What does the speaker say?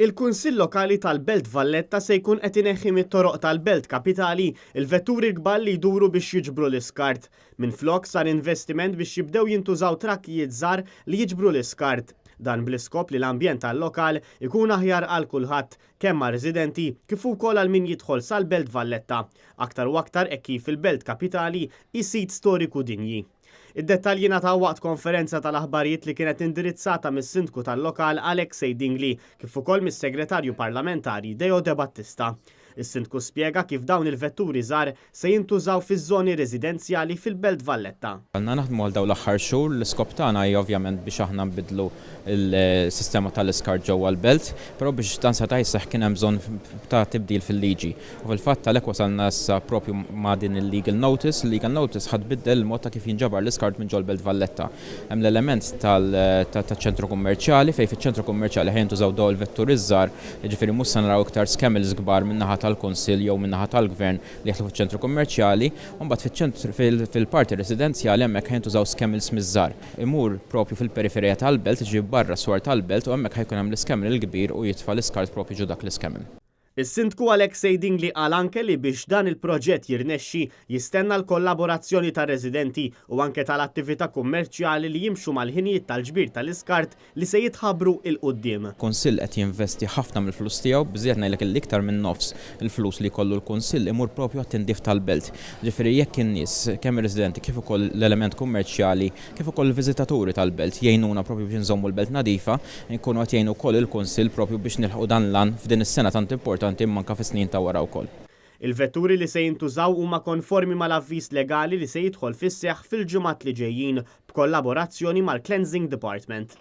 Il-Kunsill Lokali tal-Belt Valletta se jkun qed ineħħi mit-toroq tal-Belt Kapitali il-vetturi l-kbar li jduru biex jiġbru l-iskart. Minflok sar investiment biex jibdew jintużaw trakkijiet żgħar li jiġbru l-iskart. Dan bl-iskop li l-ambjent tal-lokal ikun aħjar għal kulħadd, kemm għar-residenti kif ukoll għal min jidħol sal-Belt Valletta. Aktar u aktar hekk kif il-Belt Kapitali hi sit storiku dinji. Id-dettalji ngħataw waqt konferenza tal-aħbarijiet li kienet indirizzata mis-Sindku tal-lokal Alexei Dingli kif ukoll mis-Segretarju Parlamentari Deo De Battista. Is-Sindku spjega kif dawn il-vetturi żgħar se jintużaw fiż-żoni residenzjali fil-Belt Valletta. Għandna naħdmu għal dawn l-aħħar xhur, l-iskop tagħna hi ovvjament biex aħna nbiddlu l-sistema tal-iskart ġewwa l-belt, però biex dan seta' jseħħ kien hemm bżonn ta' tibdil fil-liġi. U fil-fatt għalhekk wasalna issa propju ma' din il-legal notice. Il-legal notice ħa tbiddel il-mod ta' kif jinġabar l-iskart minn ġol-Belt Valletta. Hemm l-element taċ-ċentru kummerċjali fejn fiċ-ċentru kummerċjali ħa jintużaw dawn il-vetturi ż-żgħar, jiġifieri mhux se naraw iktar scamels kbar min-naħa tal-Kunsill jew min-naħa tal-Gvern li jidħlu fiċ-ċentru kummerċjali, u mbagħad fiċ-ċentru fil-parti residenzjali hemmhekk ħa jintużaw scamels miż-żgħar. Imur propju fil-periferija tal-belt, jiġifieri barra s-swar tal-belt u hemmhekk ħa jkun hemm l-iscamel il-kbir u jitfa' l-iskart propju ġo dak l-iscamel. Is-Sindku Alexei Dingli qal anke li biex dan il-proġett jirnexxi jistenna l-kollaborazzjoni tar-residenti u anke tal-attività kummerċjali li jimxu mal-ħinijiet tal-ġbir tal-iskart li se jitħabbru 'il quddiem. Kunsill qed jinvesti ħafna mill-flus tiegħu, biżżejjed ngħidlek illi iktar minn nofs il-flus li jkollu l-Kunsill imur propju għat-tindif tal-belt. Ġifieri jekk in-nies, kemm ir-residenti kif ukoll l-element kummerċjali, kif ukoll il-viżitaturi tal-belt jgħinuna propju biex inżommu l-belt nadifa, inkunu qed jgħinu wkoll il-Kunsill propju biex nilħqu dan l-għan f'din is-sena tant importanti imma anke fis-snin ta' wara wkoll. Il-vetturi li se jintużaw huma konformi mal-avviż legali li se jidħol fis-seħħ fil-ġimgħat li ġejjin b'kollaborazzjoni mal-Cleansing Department.